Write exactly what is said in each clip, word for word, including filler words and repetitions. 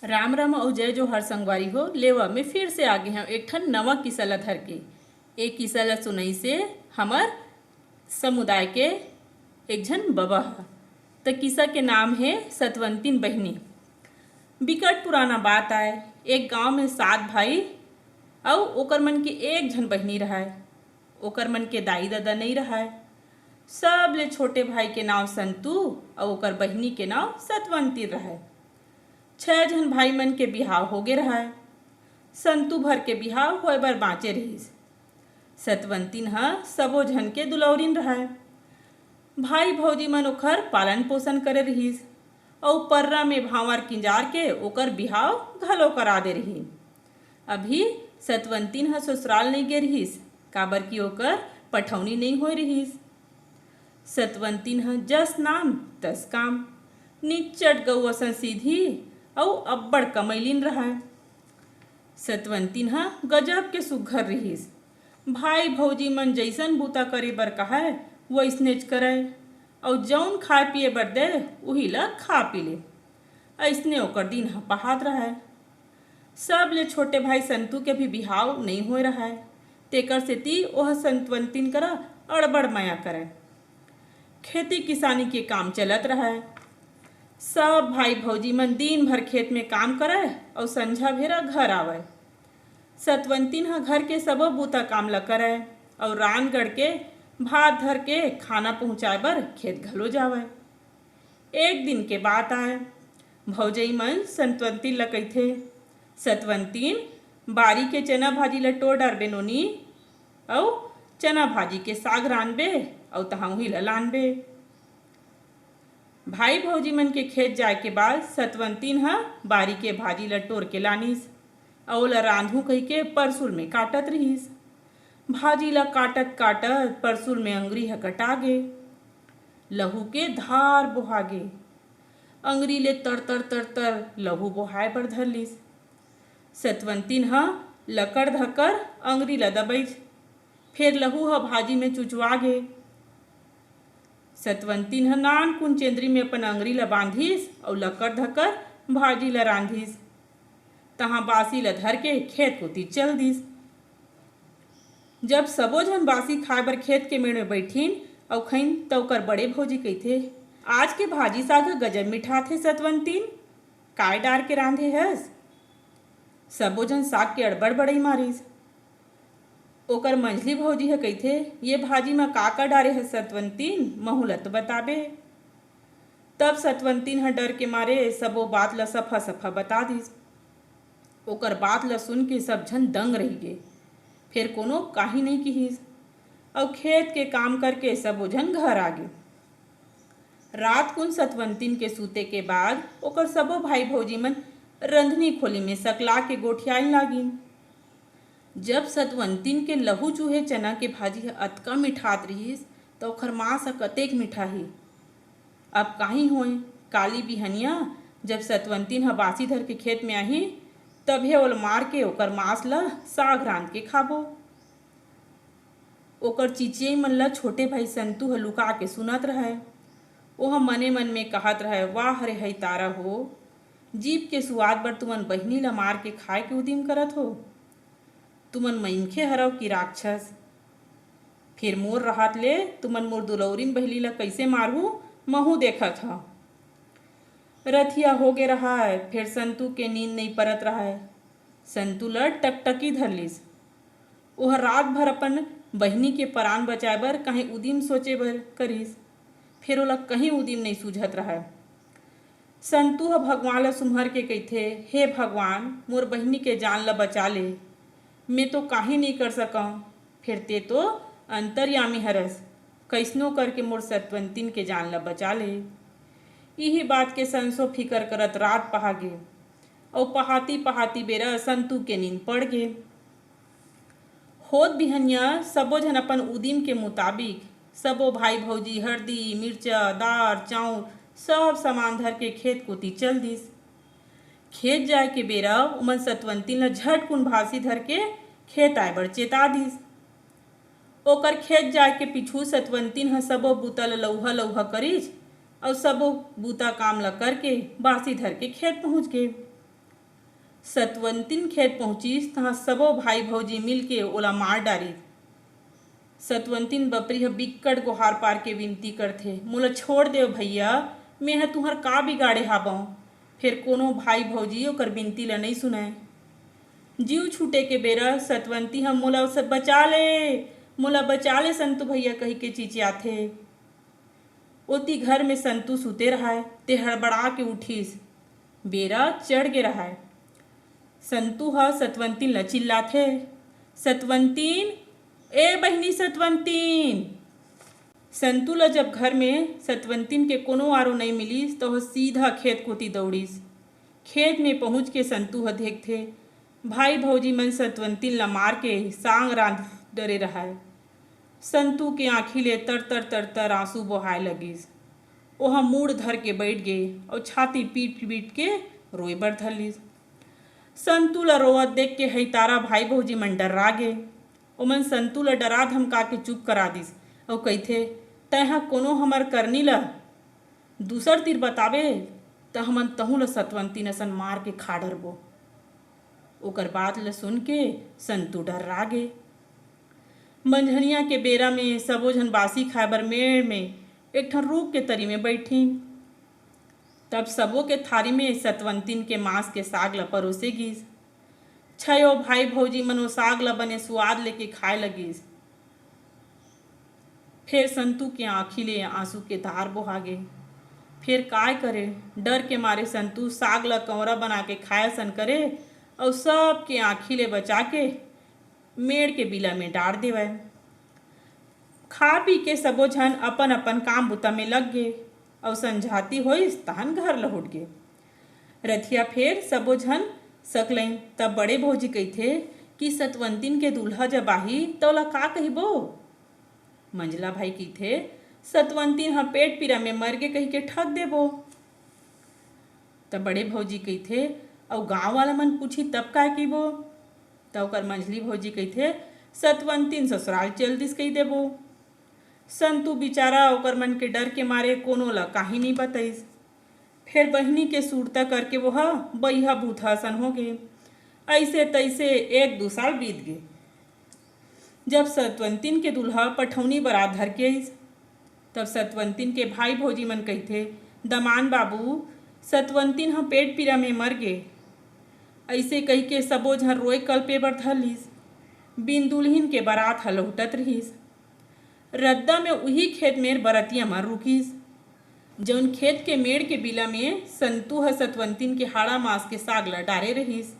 राम राम अउ जय जोहार संगवारी हो। लेवा, मैं फिर से आगे हूँ एक ठन नवा किस्सा ला धर के। ए किस्सा ला सुनाइस हे हमर समुदाय के एक झन बबा ह। त किस्सा के नाम हे सतवंतिन बहिनी। बिकट पुराना बात आय। एक गांव में सात भाई अउ ओकर मन के एक झन बहिनी रहय। ओकर मन के दाई ददा नइ रहय। सबले छोटे भाई के नाव संतू अउ ओकर बहिनी के नाव सतवंतिन रहय। छह झन भाई मन के बिहाव होगे रहय। संतू भर के बिहाव होय बर बांचे रिहिस। सतवंतिन ह सबो झन के दुलौरिन रहय। भाई भौजी मन ओखर पालन पोषण करे रिहिस अउ पर्रा में भांवर किंजार के ओकर बिहाव घलो करा दे रिहिन। अभी सतवंतिन ह ससुराल नइ गे रिहिस, काबर कि ओकर पठौनी नइ होय रिहिस। सतवंतिन ह जस नाम तस काम, निच्चट गऊ असन सीधी अउ अब्बड़ कमैलिन रहय। सतवंतिन ह गजब के सुघर रिहिस। भाई भौजी मन जइसन बूता करे बर कहय, वइसनेच करय, अउ जउन खाय पिये बर दे, उही ल खा पी ले। अइसने ओकर दिन ह पहात रहय। सबले छोटे भाई संतू के भी बिहाव नइ होय रहय, तेकर सेती ओह सतवंतिन करा अड़बड़ मया करय। खेती किसानी के काम चलत रहय। सब भाई भौजी मन दिन भर खेत में काम करय अउ संझा भेरा घर आवय। सतवंतिन ह घर के सबो बूता काम ल करय अउ रांध गढ़ के भात धर के खाना पहुंचाय बर खेत घलो जावय। एक दिन के बात आय, भौजई मन सतवंतिन ल कहिथे, "सतवंतिन, बारी के चना भाजी ल टोर डारबे नोनी, अउ चना भाजी के साग रांधबे अउ तहां उही ल लानबे।" भाई भौजी मन के खेत जाय के बाद सतवंतिन ह बारी के भाजी ल टोर के लानिस अउ ओला रांधहूं कहिके परसुल में काटत रिहिस। भाजी ल काटत काटत परसुल में अंगुरी ह कटा गे। लहू के धार बोहा गे। अंगुरी ले तर तर तर तर लहू बोहाय बर धर लिस। सतवंतिन ह लकड़ धकर अंगुरी ल दबइस, फेर लहू ह भाजी में चुचवा गे। सतवंतिन ह नानकुन चेंदरी में अपन अंगुरी ल बांधिस अउ लकड़ धकर भाजी ल रांधिस। तहां बासी ल धर के खेत कोती चल दिस। जब सबो झन बासी खाय बर खेत के मेड़ में बइठिन अउ खइन, त ओकर बड़े भौजी कहिथे, "आज के भाजी साग ह गजब मिठाथे सतवंतिन, काय डार के रांधे हस?" सबो झन साग के अड़बड़ बड़ई मारिस। ओकर मंझली भौजी ह कहिथे, "ये भाजी म का का डारे हस सतवंतिन, महू ल तो बताबे।" तब सतवंतिन ह डर के मारे सबो बात ल सफा सफा बता दिस। ओकर बात ल सुन के सब झन दंग रहि गे। फेर कोनो काही नइ किहिस अउ खेत के काम करके सबो झन घर आ गे। रात कुन सतवंतिन के सूते के बाद ओकर सबो भाई भौजी मन रंधनी खोली में सकला के गोठियाइन लागिन। जब सतवंतिन के लहू चूहे चना के भाजी ह अतका मिठात रिहिस, त ओखर मांस ह कतेक मिठाही। अब काहीं होय, काली बिहनिया जब सतवंतिन ह बासी धर के खेत में आही, तभे ओला मार के ओकर मांस ल साग रांध के खाबो। ओकर चिचियई मन ल छोटे भाई संतू ह लुका के सुनत रहय। ओह मने मन में कहत रहय, "वाह रे हई तारा हो, जीभ के सुवाद बर तुमन बहिनी ल मार के खाय के उदिम करत हो। तुमन मइनखे हरव कि राक्षस? फेर मोर रहत ले तुमन मोर दुलौरिन बहिनी ल कइसे मारहू, महू देखत हव।" रथिया होगे रहय, फेर संतू के नींद नइ परत रहय। संतू ल टकटकी धर लिस। ओह रात भर अपन बहिनी के परान बचाय बर काहीं उदिम सोचे बर करिस, फेर ओला कहीं उदिम नइ सूझत रहय। संतू ह भगवान ल सुम्हर के कहिथे, "हे भगवान, मोर बहिनी के जान ल बचा ले। में तो काहीं नइ कर सकंव, फेर ते तो अंतर्यामी हरस, कइसनो करके मोर सतवंतिन के जान ल बचा ले।" इही बात के संसो फिकर करत रात पहा गे, अउ पहाती पहाती बेरा संतू के नींद पड़ गे। होत बिहनिया सबो झन अपन उदिम के मुताबिक सबो भाई भौजी हरदी, मिर्चा, दार, चाउर सब सामान धर के खेत कोती चल दिस। खेत जाय के बेरा ओमन सतवंतिन ल झटकुन बासी धर के खेत आय बर चेता दिस। ओकर खेत जाय के पीछू सतवंतिन ह सबो बूता ल लउहा लउहा करिस अउ सबो बूता काम ल करके बासी धर के खेत पहुंच गे। सतवंतिन खेत पहुंचिस, तहां सबो भाई भौजी मिलके ओला मार डारिस। सतवंतिन बपरी ह बिक्कट गोहार पार के विनती करथे, "मोला छोड़ देव भइया, मेंह तुंहर का बिगाड़े हावंव?" फेर कोनो भाई भौजी ओकर बिनती ल नइ सुनय। जीव छूटे के बेरा सतवंती ह, "मोला स-, बचा ले, मोला बचा ले संतू भइया," कहिके चिचियाथे। ओती घर में संतू सुते रहय, ते हड़बड़ा के उठिस। बेरा चढ़ गे रहय। संतू ह सतवंतिन ल चिल्लाथे, "सतवंतिन, ए बहिनी सतवंतिन।" संतू ल जब घर में सतवंतिन के कोनो आरो नइ मिलिस, त ओह सीधा खेत कोती दौड़िस। खेत में पहुंच के संतू ह देखथे, भाई भौजी मन सतवंतिन ल मार के सांग रांध डरे रहय। संतू के आंखी ले तर-तर, तर-तर आंसू बोहाय लगिस। ओह मुड़ धर के बइठ गे अउ छाती पीट-पीट के रोय बर धर लिस। संतू ल रोवत देख के हइतारा भाई भौजी मन डर्रा गे। ओमन संतू ल डरा धमका के चुप करा दिस अउ कहिथे, "तैंहा कोनो हमर करनी ल दूसर तीर बताबे, त हमन तहूं ल सतवंतिन असन मार के खा डरबो।" ओकर बात ल सुन के संतू डर्रा गे। मंझनिया के बेरा में सबो झन बासी खाए बर मेड़ में एक ठन रूख के तरी में बइठिन। तब सबो के थारी में सतवंतिन के मांस के साग ल परोसे गिस। छयो भाई भौजी मन ओ साग ल बने सुवाद लेके खाए लगिस। फेर संतू के आंखी ले आंसू के धार बोहा गे। फेर काय करे, डर के मारे संतू साग ल कौरा बना के खाए असन करे अउ सबके आंखी ले बचा के मेड़ के बिला में डार देवय। खा पी के सबो झन अपन-अपन काम बुता में लग गे अउ संझाती होइस तहन घर लहुट गे। रथिया फेर सबो झन सकलइन, तब बड़े भौजी कहिथे कि सतवंतिन के दूल्हा जब आही, त ओला का कहिबो? मंझला भाई कहिथे, "सतवंतिन ह पेट पीरा में मर गे," कहिके ठग देबो। त बड़े भौजी कहिथे, "अउ गांव वाला मन पूछी तब काय कहिबो?" त ओकर मंझली भौजी कहिथे, "सतवंतिन ससुराल चल दिस," कहि देबो। संतू बिचारा ओकर मन के डर के मारे कोनो ल काही नइ बतइस। फेर बहिनी के सुरता करके वो ह बइहा भूथा असन हो गे। अइसे तइसे एक दू साल बीत गे। जब सतवंतिन के दूल्हा पठौनी बरात धर के आइस, तब सतवंतिन के भाई भौजी मन कहिथे, "दमान बाबू, सतवंतिन ह पेट पीरा में मर गे।" अइसे कहिके सबो झन रोए कलपे बर धर लिस। बिन दुल्हिन के बरात ह लहुटत रिहिस। रद्दा में उही खेत मेर बरतिया मन रुकिस, जउन खेत के मेड़ के बिला में संतू ह सतवंतिन के हाड़ा मांस के साग ल डारे रिहिस।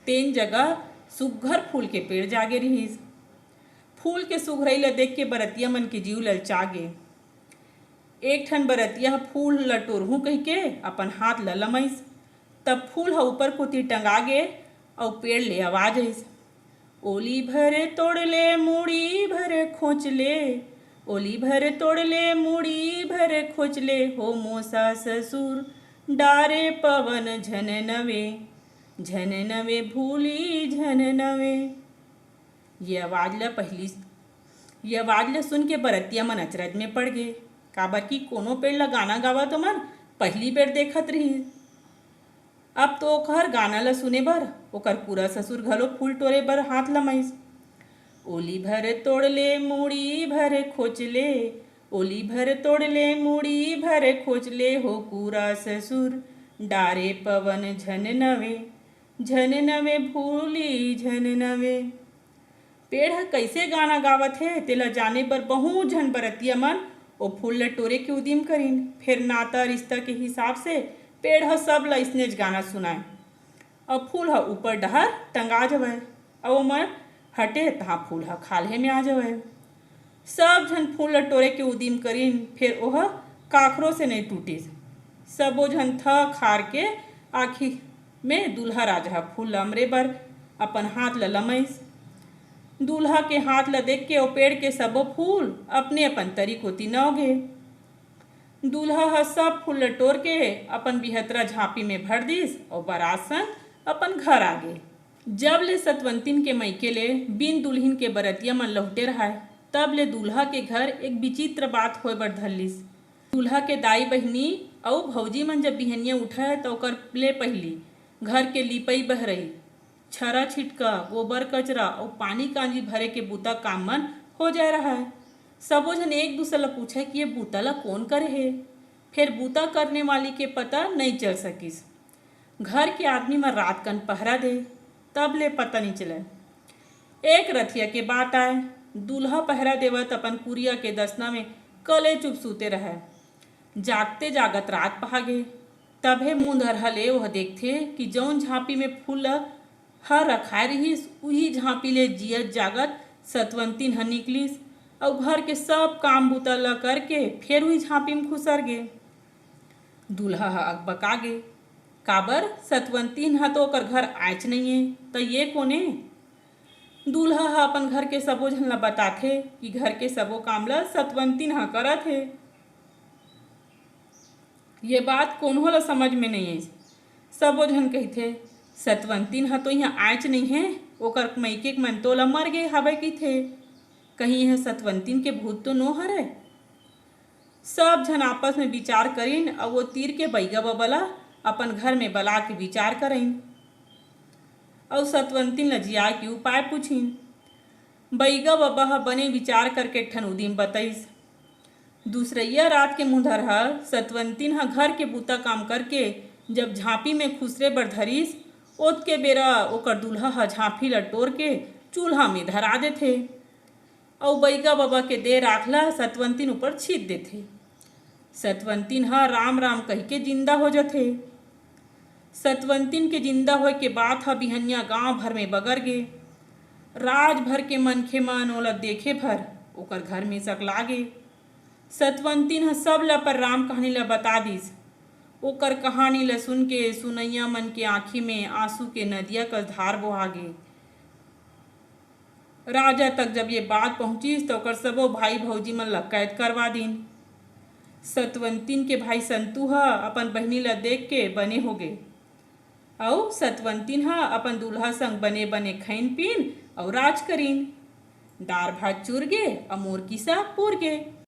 तेन जगह सुग्घर फूल के पेड़ जागे रिहिस। फूल के सुघरई ल देख के बरतिया मन के जीव ललचा गे। एक ठन बरतिया ह फूल ल टोरहूं कहिके अपन हाथ ल लमइस। तब फूल ह ऊपर कोती टंगा गे अउ पेड़ ले आवाज आइस, "ओली भर तोड़ ले, मुड़ी भर खोच ले, ओली भर तोड़ ले, मुड़ी भर खोच ले, हो मोसा ससुर, डारे पवन झन नवे, झन नवे भूली झन नवे।" ये आवाज ल पहिली, ये आवाज ल सुन के बरतिया मन अचरज में पड़ गे, काबर कि कोनो पेड़ ल गाना गावत ओमन पहिली बेर देखत रिहिस। अब तो ओकर गाना ल सुने बर ओकर पूरा ससुर घलो फूल टोरे बर हाथ लमाइस। "ओली भर तोड़ ले, मुड़ी भर खोच ले, ओली भर तोड़ ले, मुड़ी भर खोच ले, हो पूरा ससुर, डारे पवन झन नवे, झन नवे भूली झन नवे।" पेड़ ह कइसे गाना गावत हे, तेला जाने बर बहुत झन बरतिया मन ओ फूल ल टोरे के उदिम करिन। फेर नाता रिश्ता के हिसाब से पेड़ ह सब ल अइसनेच गाना सुनाय। अउ फूल ह ऊपर डहर टंगा जवय, अउ ओमन हटे, तहाँ फूल ह खाल्हे में आ जवय। सब झन फूल ल टोरे के उदिम करिन, फेर ओह काखरो से नइ टूटिस। सबो झन थक हार के आखिर में दूल्हा राजा ह फूल ल अमरे बर अपन हाथ ल लमइस। दूल्हा के हाथ ल देख के ओ पेड़ के सबो फूल अपने अपन तरी कोती नव गे। दूल्हा ह सब फूल ल टोर के अपन बिहतरा झांपी में भर दिस अउ बरात संग अपन घर आ गे। जब ले सतवंतिन के मइके ले बिन दुल्हिन के बरतिया मन लहुटे रहय, तब ले दूल्हा के घर एक विचित्र बात होय बर धर लिस। दूल्हा के दाई बहिनी अउ भौजी मन जब बिहनिया उठय, त ओकर ले पहिली घर के लिपई बहरई, छरा छिटका, गोबर कचरा अउ पानी कांजी भरे के बूता काम मन हो जाए रहय। सबो झन एक दूसर ल पूछय कि ये बूता ल कोन करे हे। फेर बूता करने वाली के पता नइ चल सकिस। घर के आदमी मन रात कन पहरा दे, तब ले पता नइ चलय। एक रथिया के बात आय, दूल्हा पहरा देवत अपन कुरिया के दसना में कले चुप सूते रहय। जागते जागत रात पहा गे। तभे मुंधरहा ले ओह देखथे कि जउन झांपी में फूल ह रखाय रिहिस, उही झांपी ले जियत जागत सतवंतिन ह निकलिस अउ घर के सब काम बूता ल करके फेर उही झांपी में खुसर गे। दूल्हा ह अकबका गे, काबर सतवंतिन ह तो ओकर घर आयच नइये, त ये कोने? दूल्हा ह अपन घर के सबो झन ल बताथे कि घर के सबो काम ल सतवंतिन ह करत हे। ये बात कोनो ल समझ में नइ आइस। सबो झन कहिथे, "सतवंतिन ह तो इहाँ आयच नइ हे, ओकर मइके के मन तो ल मर गे हवय," कहिथे। "कहीं यह सतवंतिन के भूत तो नो हरय?" सब झन आपस में विचार करिन अउ वो तीर के बइगा बबा ल अपन घर में बला के विचार करइन अउ सतवंतिन ल जियाए के उपाय पूछिन। बइगा बबा ह बने विचार करके एक ठन उदिम बतइस। दूसरइया रात के मुंधरहा सतवंतिन ह घर के बूता काम करके जब झांपी में खुसरे बर धरिस, ओतके बेरा ओकर दूल्हा ह झांपी ल टोर के चूल्हा में धरा देथे अउ बइगा बबा के दे राख ल सतवंतिन ऊपर छीत देथे। सतवंतिन ह राम राम कहिके जिंदा हो जथे। सतवंतिन के जिंदा होए के बात ह बिहनिया गांव भर में बगर गे। राज भर के मनखे मन ओला देखे भर ओकर घर में सकला गे। सतवंतिन ह सब ल अपन राम कहानी ल बता दिस। ओकर कहानी ल सुन के सुनइया मन के आंखी में आंसू के नदिया कस धार बोहा गे। राजा तक जब ये बात पहुंचिस, त ओकर सबो भाई भौजी मन ल कैद करवा दिन। सतवंतिन के भाई संतू ह अपन बहिनी ल देख के बने हो गे, अउ सतवंतिन ह अपन दूल्हा संग बने बने खइन पीन अउ राज करिन। दार भात चुर गे, अउ मोर किसा पूर गे।